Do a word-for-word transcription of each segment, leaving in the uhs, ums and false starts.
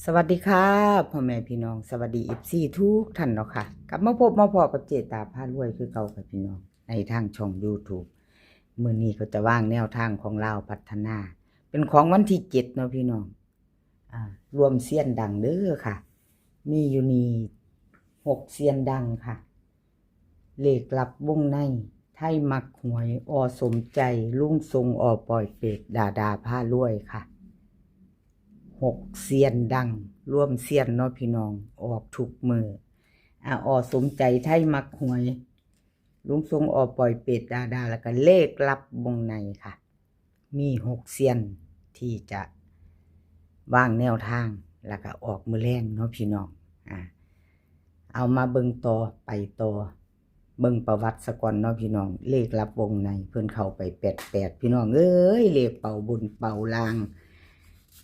สวัสดีค่ะ พ่อแม่พี่น้อง สวัสดี เอฟซี ทุกท่านเนาะค่ะ กลับมาพบมาพ้อกับเจ๊ตาพารวยคือเก่าค่ะพี่น้อง ในทางช่อง YouTube มื้อนี้ก็จะวางแนวทางของลาวพัฒนา เป็นของวันที่เจ็ดเนาะพี่น้อง อ่า รวมเซียนดังเด้อค่ะ มีอยู่นี่หกเซียนดังค่ะ เลขลับวงใน ไทยมักหวย อ.สมใจ ลุงทรง อ.ปอยเปต ดาดาพารวยค่ะ หกเซียนดัง รวมเซียนเนาะพี่น้อง ออกทุกมื้อ อ่ะ อ.สมใจ ไทยมักหวย ลุงทรง อ.ปอยเปต ดาดา แล้วก็เลขลับวงในค่ะ มีหกเซียนที่จะวางแนวทาง แล้วก็ออกมื้อแลงเนาะพี่น้อง อ่า เอามาเบิ่งต่อ ไปต่อ เบิ่งประวัติซะก่อนเนาะพี่น้อง เลขลับวงในเพิ่นเข้าไปแปดแปด พี่น้องเอ้ย เลขเป่าบนเป่าล่าง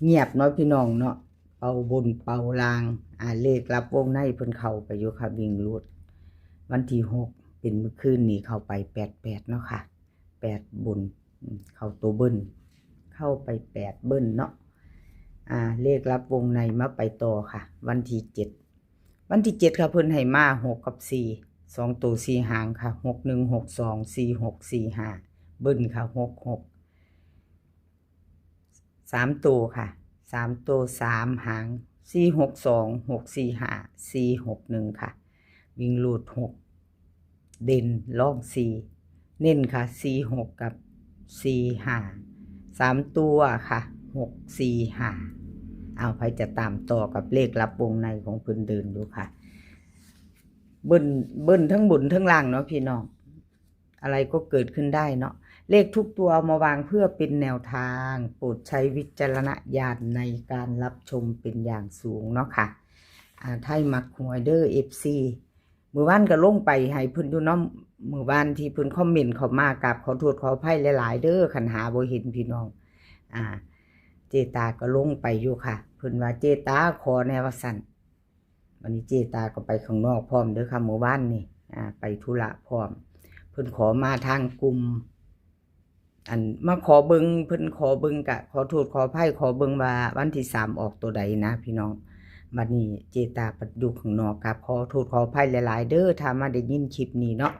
เงียบเนาะพี่น้องเนาะ เป่าบนเป่าล่าง อ่า เลขลับวงในเพิ่นเข้าไปอยู่ค่ะ วิ่งรูด วันที่หก เป็นมื้อคืนนี้เข้าไปแปดแปดเนาะค่ะ แปดบน อืม เข้าตัวเบิ้ล เข้าไปแปดเบิ้ลเนาะ อ่า เลขลับวงในมาไปต่อค่ะ วันที่เจ็ด วันที่เจ็ดค่ะ เพิ่นให้มาหกกับสี่ สองตัวสี่หางค่ะ หกหนึ่ง หกสอง สี่หก สี่ห้า เบิ้ลค่ะ หกหก สามตัวค่ะ สามตัวสามหาง สี่หกสอง หกสี่ห้า สี่หกหนึ่งค่ะ วิ่งรูดหก เด่นรองสี่ เน้นค่ะ สี่หก กับ สี่ห้า สามตัวค่ะ หกสี่ห้า เอา ไผจะตามต่อกับเลขลับวงในของเพิ่นเดินอยู่ค่ะ เบิ้ล เบิ้ลทั้งบนทั้งล่างเนาะพี่น้อง อะไรก็เกิดขึ้นได้เนาะ เลขทุกตัวเอามาวางเพื่อเป็นแนวทาง โปรดใช้วิจารณญาณในการรับชมเป็นอย่างสูงเนาะค่ะ อ่า ไทยมักหวยเด้อ เอฟซี มื้อวานก็ลงไปให้เพิ่นอยู่เนาะ มื้อวานที่เพิ่นคอมเมนต์เข้ามา กราบขอโทษขออภัยหลายๆเด้อ คันหาบ่เห็นพี่น้อง อ่า เจ๊ตาก็ลงไปอยู่ค่ะ เพิ่นว่า "เจ๊ตาขอแหน่" ว่าซั่น วันนี้เจ๊ตาก็ไปข้างนอกพร้อมเด้อค่ะ มื้อวานนี่ อ่า ไปธุระพร้อม เพิ่นขอมาทางกลุ่ม อัน มาขอเบิ่ง เพิ่นขอเบิ่ง กะขอโทษขออภัย ขอเบิ่งว่าวันที่สามออกตัวใดนะพี่น้อง บัดนี้เจ๊ตาปัดอยู่ข้างนอก กราบขอโทษขออภัยหลายๆเด้อ ถ้ามาได้ยินคลิปนี้เนาะ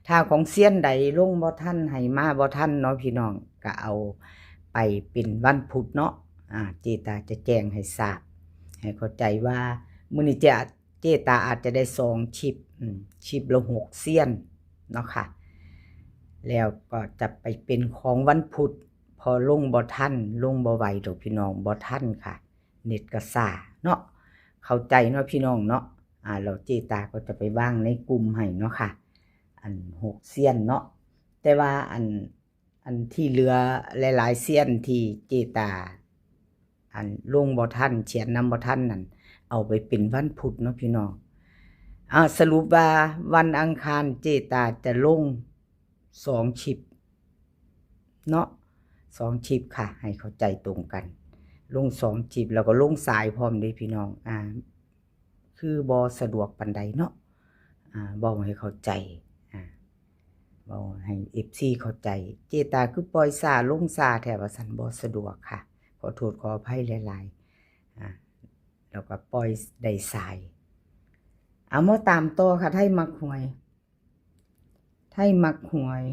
ถ้าของเซียนใดลงบ่ทัน ให้มาบ่ทันเนาะพี่น้อง ก็เอาไปเป็นวันพุธเนาะ อ่า เจ๊ตาจะแจ้งให้ทราบ ให้เข้าใจว่ามื้อนี้เจ๊ เจ๊ตาอาจจะได้สองคลิป อืม คลิปละหกเซียนเนาะค่ะ แล้วก็จะไปเป็นของวันพุธ พอลงบ่ทัน ลงบ่ไหวดอกพี่น้อง บ่ทันค่ะ เน็ตก็ช้าเนาะ เข้าใจเนาะพี่น้องเนาะ อ่า แล้วเจ๊ตาก็จะไปวางในกลุ่มให้เนาะค่ะ อันหกเซียนเนาะ แต่ว่าอัน อันที่เหลือหลายๆเซียนที่เจ๊ตา อันลงบ่ทัน เขียนนำบ่ทันนั่น เอาไปเป็นวันพุธเนาะพี่น้อง อ่า สรุปว่าวันอังคารเจ๊ตาจะลงสองคลิปเนาะ สองคลิปค่ะ ให้เข้าใจตรงกัน ลงสองคลิป แล้วก็ลงสายพร้อมเด้อพี่น้อง อ่า คือบ่สะดวกปานใดเนาะ อ่า เว้าให้เข้าใจ อ่า เว้าให้ เอฟซี เข้าใจ เจ๊ตาคือปล่อยช้าลงช้าแท้ว่าซั่น บ่สะดวกค่ะ ขอโทษขออภัยหลายๆ อ่า แล้วก็ปล่อยได้สาย เอามาตามต่อค่ะ ไทยมักหวย ไทยมักหวย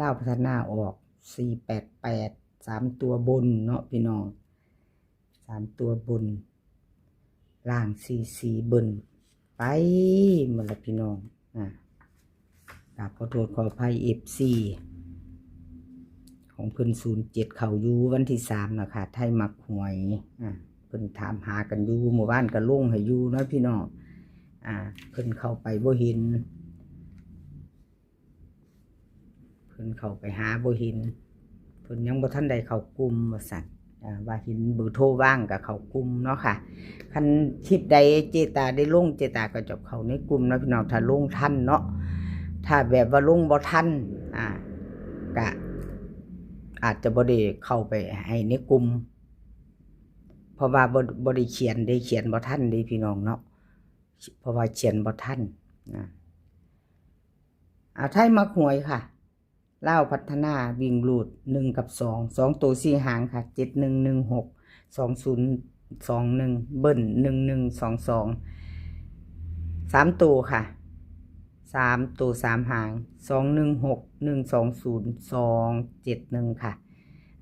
ลาวพัฒนาออก สี่แปดแปด สามตัวบนเนาะพี่น้อง สามตัวบน ล่าง สี่สี่ เบิ้ล ไปหมดละพี่น้อง อ่ะ กราบขอโทษขออภัย เอฟซี ของเพิ่น ศูนย์เจ็ด เข้าอยู่วันที่สามนะคะ ไทยมักหวย อ่ะ เพิ่นถามหากันอยู่ มื้อวานก็ลงให้อยู่เนาะพี่น้อง อ่า เพิ่นเข้าไปบ่เห็น เพิ่นเข้าไปหาบ่เห็น เพิ่นยังบ่ทันได้เข้ากลุ่มว่าซั่น อ่า ว่าเห็นเบอร์โทรวางก็เข้ากลุ่มเนาะค่ะ คันคลิปใดเจ๊ตาได้ลง เจ๊ตาก็จะเข้าในกลุ่มเนาะพี่น้อง ถ้าลงทันเนาะ ถ้าแบบว่าลงบ่ทัน อ่า ก็อาจจะบ่ได้เข้าไปให้ในกลุ่ม เพราะว่าบ่ บ่ได้เขียน ได้เขียนบ่ทันเด้พี่น้องเนาะ เพราะว่าเขียนบ่ทัน อ่า อ่า ไทยมักหวยค่ะ ลาวพัฒนาวิ่งรูด หนึ่ง กับ สอง สองตัวสี่หางค่ะ เจ็ดหนึ่ง หนึ่งหก สองศูนย์ สองหนึ่ง เบิ้ล หนึ่งหนึ่งสองสอง สามตัวค่ะ สามตัวสามหาง สองหนึ่งหก หนึ่งสองศูนย์ สองเจ็ดหนึ่ง ค่ะ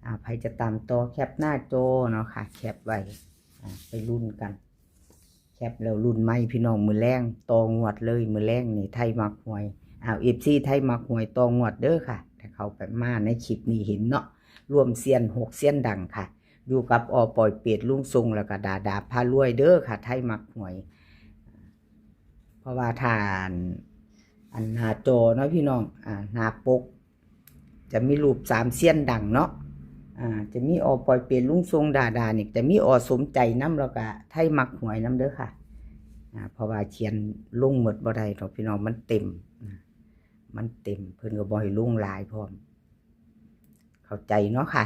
อ่า ใครจะตามต่อแคปหน้าจอเนาะค่ะ แคปไว้ อ่า ไปลุ้นกัน แคปแล้วลุ้นใหม่พี่น้อง มื้อแลงต่องวดเลย มื้อแลงนี่ไทยมักหวย อ้าว เอฟซี ไทยมักหวยต่องวดเด้อค่ะ ถ้าเข้าไปมาในคลิปนี้เห็นเนาะ รวมเซียนหกเซียนดังค่ะ อยู่กับอปอยเปต ลุงทรง แล้วก็ดาดาพารวยเด้อค่ะ ไทยมักหวย เพราะว่าถ้าอัน อันหน้าจอเนาะพี่น้อง อ่า หน้าปก จะมีรูปสามเซียนดังเนาะ อ่า จะมีอปอยเปต ลุงทรง ดาดานี่ จะมีอสมใจนำ แล้วก็ไทยมักหวยนำเด้อค่ะ อ่า เพราะว่าเขียนลงหมดบ่ได้ดอกพี่น้อง มันเต็ม อ่า มันเต็ม เพิ่นก็บ่ให้ลงหลายพร้อม เข้าใจเนาะค่ะ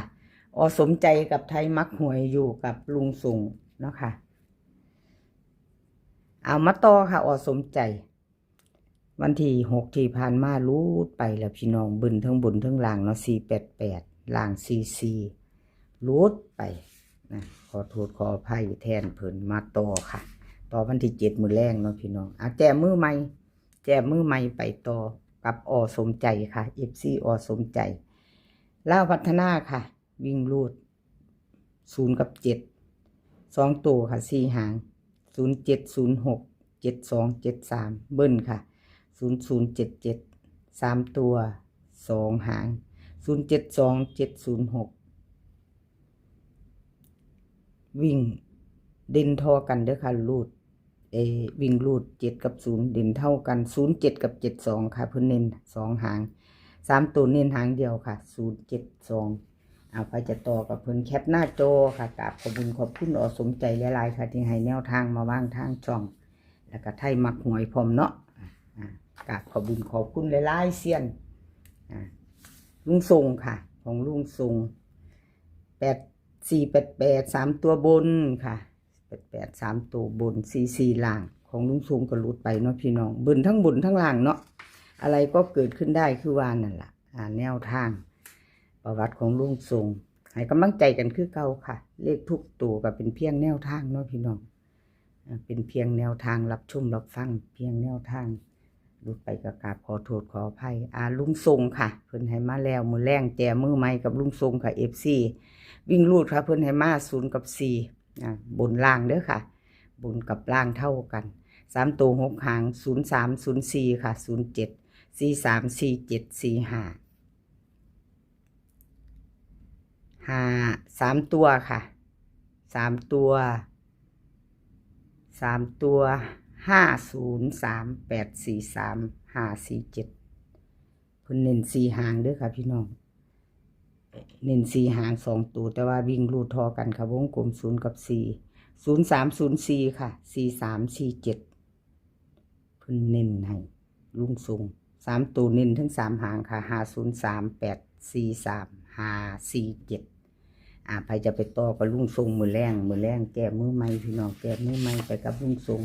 อสมใจกับไทยมักหวยอยู่กับลุงทรงเนาะค่ะ เอามาต่อค่ะ อสมใจ วันที่หกที่ผ่านมาหลุดไปแล้วพี่น้อง เบิ้ลทั้งบนทั้งล่างเนาะ สี่แปดแปด ล่าง สี่สี่ หลุดไปนะ ขอโทษขออภัยแทนเพิ่น มาต่อค่ะ ต่อวันที่เจ็ดมื้อแลงเนาะพี่น้อง อ่ะ แก้มือใหม่ แก้มือใหม่ไปต่อกับอสมใจค่ะ เอฟซี อสมใจ ลาวพัฒนาค่ะ วิ่งรูด ศูนย์กับเจ็ด สองตัวค่ะ สี่หาง ศูนย์เจ็ด ศูนย์หก เจ็ดสอง เจ็ดสาม เบิ้ลค่ะ ศูนย์ศูนย์เจ็ดเจ็ด สามตัว สองหาง ศูนย์เจ็ดสอง เจ็ดศูนย์หก วิ่งเด่นท่อกันเด้อค่ะ รูด เออ วิ่งรูด เจ็ดกับศูนย์ เด่นเท่ากัน ศูนย์เจ็ดกับเจ็ดสอง ค่ะ เพิ่นเน้นสองหาง สามตัวเน้นหางเดียวค่ะ ศูนย์เจ็ดสอง เอา ไปจะต่อกับเพิ่น แคปหน้าจอค่ะ กราบขอบคุณขอบคุณอสมใจหลายๆค่ะ ที่ให้แนวทางมาวางทางช่อง แล้วก็ไทยมักหวยพร้อมเนาะ อ่า กราบขอบคุณขอบคุณหลายๆเซียน อ่า ลุงทรงค่ะ ของลุงทรง แปดสี่แปดแปด สามตัวบนค่ะ แปดแปด สามตัวบน สี่สี่ ล่าง ของลุงทรงก็หลุดไปเนาะพี่น้อง เบิ้ลทั้งบนทั้งล่างเนาะ อะไรก็เกิดขึ้นได้คือว่านั่นล่ะ อ่า แนวทาง ประวัติของลุงทรง ให้กำลังใจกันคือเก่าค่ะ เลขทุกตัวก็เป็นเพียงแนวทางเนาะพี่น้อง อ่า เป็นเพียงแนวทางรับชมรับฟัง เพียงแนวทาง หลุดไปก็กราบขอโทษขออภัย อ่า ลุงทรงค่ะ เพิ่นให้มาแล้ว มื้อแลงแก้มือใหม่กับลุงทรงค่ะ เอฟซี วิ่งรูดค่ะ เพิ่นให้มา ศูนย์กับสี่ อ่า บนล่างเด้อค่ะ บนกับล่างเท่ากัน สามตัวหกหาง ศูนย์สาม ศูนย์สี่ ค่ะ ศูนย์เจ็ด สี่สาม สี่เจ็ด สี่ห้า ห้า สามตัวค่ะ สามตัว สามตัว ห้าศูนย์สาม แปดสี่สาม ห้าสี่เจ็ด เพิ่นเน้นสี่หางเด้อค่ะพี่น้อง เน้นสี่หางสองตัว แต่ว่าวิ่งรูดท่อกันค่ะ วงกลม ศูนย์กับสี่ ศูนย์สาม ศูนย์สี่ ค่ะ สี่สาม สี่เจ็ด เพิ่นเน้นให้ลุงทรง สามตัวเน้นทั้งสามหางค่ะ ห้าศูนย์สาม แปดสี่สาม ห้าสี่เจ็ด อ่า ใครจะไปต่อกับลุงทรง มื้อแลง มื้อแลงแก้มือใหม่พี่น้อง แก้มือใหม่ไปกับลุงทรง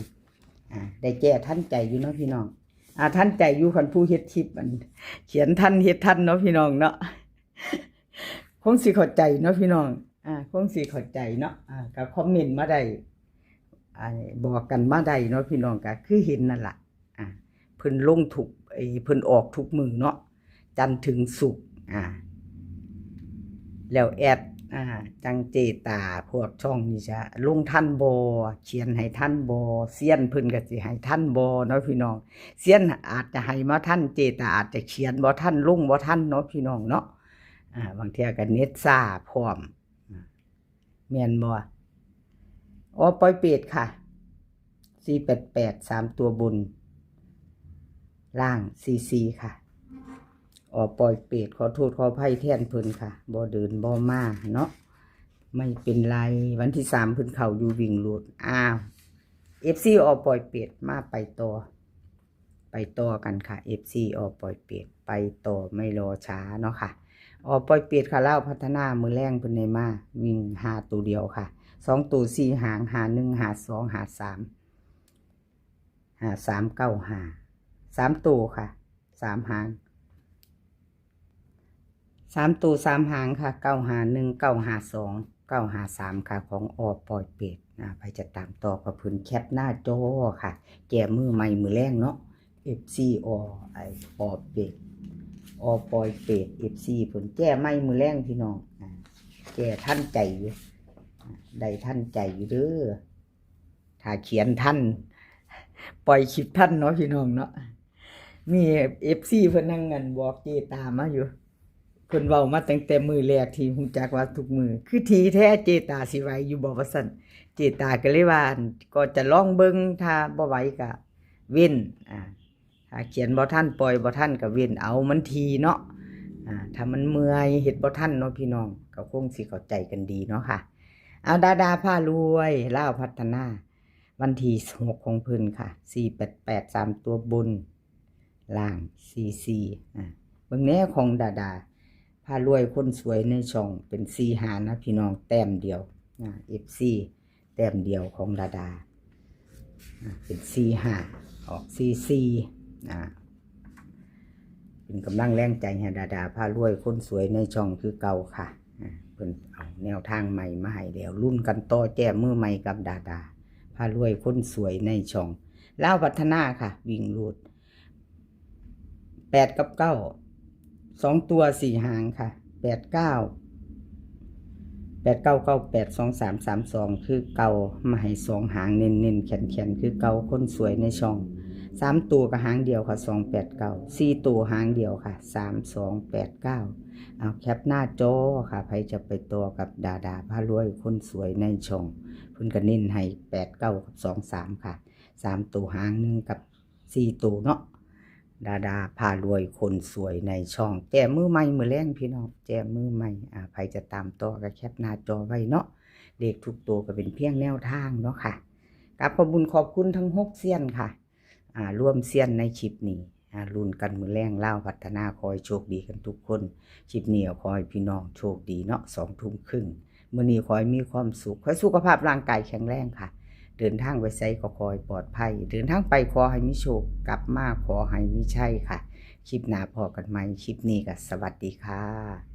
อ่า ได้แก้ทันใจอยู่เนาะพี่น้อง อ่า ทันใจอยู่ คันผู้เฮ็ดคลิปอัน เขียนทันเฮ็ดทันเนาะพี่น้องเนาะ คงสิเข้าใจเนาะพี่น้อง อ่า คงสิเข้าใจเนาะ อ่า ก็คอมเมนต์มาได้ อ่า บอกกันมาได้เนาะพี่น้อง ก็คือเห็นนั่นล่ะ อ่า เพิ่นลงทุก เอ้ย เพิ่นออกทุกมื้อเนาะ จันทร์ถึงศุกร์ อ่า แล้วแอด อ่า จังเจตา พวกช่องนี่จะลงทันบ่ เขียนให้ทันบ่ เซียนเพิ่นก็สิให้ทันบ่เนาะพี่น้อง เซียนอาจจะให้มาทัน เจตาอาจจะเขียนบ่ทัน ลงบ่ทันเนาะพี่น้องเนาะ อ่า บางเทื่อก็เน็ตช้าพร้อม อ่า แม่นบ่ อปอยเปตค่ะ สี่แปดแปด สามตัวบน ล่าง สี่สี่ ค่ะ อปอยเปต ขอโทษขออภัยแทนเพิ่นค่ะ บ่เดินบ่มาเนาะ ไม่เป็นไร วันที่สามเพิ่นเข้าอยู่วิ่งรูด อ้าว เอฟซี อปอยเปต มาไปต่อ ไปต่อกันค่ะ เอฟซี อปอยเปต ไปต่อไม่รอช้าเนาะค่ะ อปอยเปตค่ะ ลาวพัฒนา มื้อแลงเพิ่นให้มา วิ่งห้าตัวเดียวค่ะ สองตัวสี่หาง ห้าหนึ่ง ห้าสอง ห้าสาม ห้าสาม เก้าห้า สามตัวค่ะ สามหาง สามตัวสามหางค่ะ เก้าห้าหนึ่ง เก้าห้าสอง เก้าห้าสาม ค่ะ ของ อ.ปอยเปต นะ ใผจะตามต่อกับเพิ่นแคปหน้าจอค่ะ แจ้มือใหม่มื้อแลงเนาะ เอฟซี อ.ไอ อ.เปต อ.ปอยเปต เอฟซี เพิ่นแจ้ใหม่มื้อแลงพี่น้อง อ่า แจ้ทันใจอยู่ อ่า ได้ทันใจอยู่เด้อ ถ้าเขียนทัน ปล่อยคลิปทันเนาะพี่น้องเนาะ มี เอฟซี เพิ่นนั่งงันบอกเจตามาอยู่ เพิ่นเว้ามาตั้งแต่มื้อแรกที่ฮู้จักว่าทุกมื้อ คือถี่แท้เจตาสิไหวอยู่บ่ว่าซั่น เจตาก็เลยว่า ก็จะลองเบิ่ง ถ้าบ่ไหวก็เว้น อ่า ถ้าเขียนบ่ทัน ปล่อยบ่ทันก็เว้นเอา มันถี่เนาะ อ่า ถ้ามันเมื่อยเฮ็ดบ่ทันเนาะพี่น้อง ก็คงสิเข้าใจกันดีเนาะค่ะ เอาดาดาพารวย ลาวพัฒนา วันที่ หก ของเพิ่นค่ะ สี่แปดแปด สามตัวบน ล่าง สี่สี่ อ่า เบิ่งแหน่ของดาดาพารวยคนสวยในช่องเป็น สี่ห้า นะพี่น้อง แต้มเดียว อ่า เอฟซี แต้มเดียวของดาดา อ่า เป็น สี่ห้า ออก สี่สี่ อ่า เป็นกำลังแรงใจให้ดาดาพารวยคนสวยในช่องคือเก่าค่ะ อ่า เพิ่นเอาแนวทางใหม่มาให้แล้ว ลุ้นกันต่อ แจ้มือใหม่กับดาดาพารวยคนสวยในช่อง ลาวพัฒนาค่ะ วิ่งรูด แปด กับ เก้า สองตัวสี่หางค่ะ แปดเก้า แปดเก้าเก้าแปด สองสามสามสอง คือเก่า มาให้สองหาง เน้นๆแข็งๆคือเก่า คนสวยในช่อง สามตัวก็หางเดียวค่ะ สองแปดเก้า สี่ตัวหางเดียวค่ะ สามสองแปดเก้า เอาแคปหน้าจอค่ะ ใผจะไปต่อกับดาดาพารวยคนสวยในช่อง เพิ่นก็เน้นให้ แปดเก้า กับ สองสาม ค่ะ สามตัวหางหนึ่งกับ สี่ตัวเนาะ ดาดาพารวยคนสวยในช่อง แจ้มือใหม่มื้อแลงพี่น้อง แจ้มือใหม่ อ่า ใผจะตามต่อก็แคปหน้าจอไว้เนาะ เลขทุกตัวก็เป็นเพียงแนวทางเนาะค่ะ กราบขอบบุญขอบคุณทั้งหกเซียนค่ะ อ่า รวมเซียนในคลิปนี้ อ่า ลุ้นกันมื้อแลง ลาวพัฒนา ขอให้โชคดีกันทุกคน คลิปนี้ก็ขอให้พี่น้องโชคดีเนาะ สองทุ่มครึ่ง มื้อนี้ขอให้มีความสุข ขอให้สุขภาพร่างกายแข็งแรงค่ะ เดินทางไปไสก็ขอให้ปลอดภัย เดินทางไปขอให้มีโชค กลับมาขอให้มีชัยค่ะ คลิปหน้าพ้อกันใหม่ คลิปนี้ก็สวัสดีค่ะ